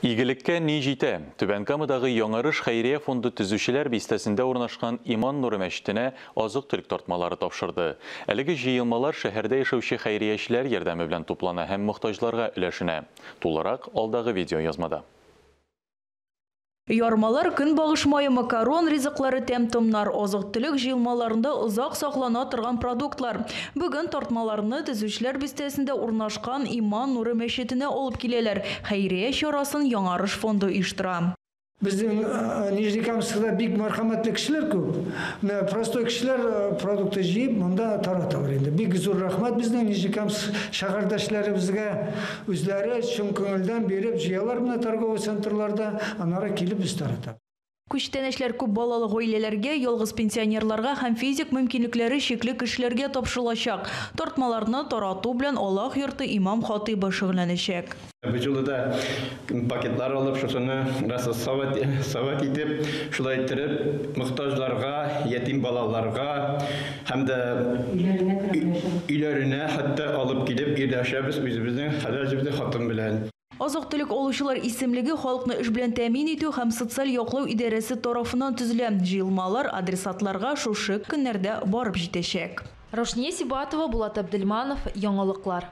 Игелеккә ни җитә? Түбән Камадагы Яңарыш хәйрия фонды Төзүчеләр бистәсендә урнашкан Иман нуры мәчетенә азык-төлек тартмалары тапшырды. Әлеге җыелмалар шәһәрдә яшәүче хәйриячеләр ярдәме белән туплана һәм мохтаҗларга өләшенә. Тулырак алдагы видеоязмада. Ярмалар, көнбагыш мае, макарон ризыклары, тәм-томнар, азык-төлек җыелмаларында озак саклана торган продуктлар. Бүген тартмаларны Төзүчеләр бистәсендә урнашкан Иман нуры мәчетенә алып киләләр. Хәйрия чарасын Яңарыш фонды оештыра. Безнең Нижнекамскда бик мәрхәмәтле кешеләр күп. Менә простой кешеләр продукты җыеп монда тараталар инде. Бик зур рәхмәт безнең Нижнекамск шәһәрдәшләребезгә. Үзләре чын күңелдән биреп җыялар менә торговый центрларда, аннары килеп без таратабыз. Күчтәнәчләр күп балалы гаиләләргә, ялгыз пенсионерларга һәм физик мөмкинлекләре чикле кешеләргә тапшырылачак. Тартмаларны тарату белән Аллаһ йорты имам-хатыйбы шөгыльләнәчәк. Бу юлы да пакетлар алып, шушыны рассовать итеп, шулай иттереп, мохтаҗларга, ятим балаларга һәм дә өйләренә хәтта алып килеп ирләшәбез үзебезнең хәләл җефете хатын белән. Азык-төлек алучылар исемлеге халыкны эш белән тәэмин итү һәм социаль яклау идарәсе тарафыннан төзелә. Җыелмалар адресатларга шушы көннәрдә барып җитәчәк. Рошния Сибатова, Булат Абдельманов, Яңалыклар.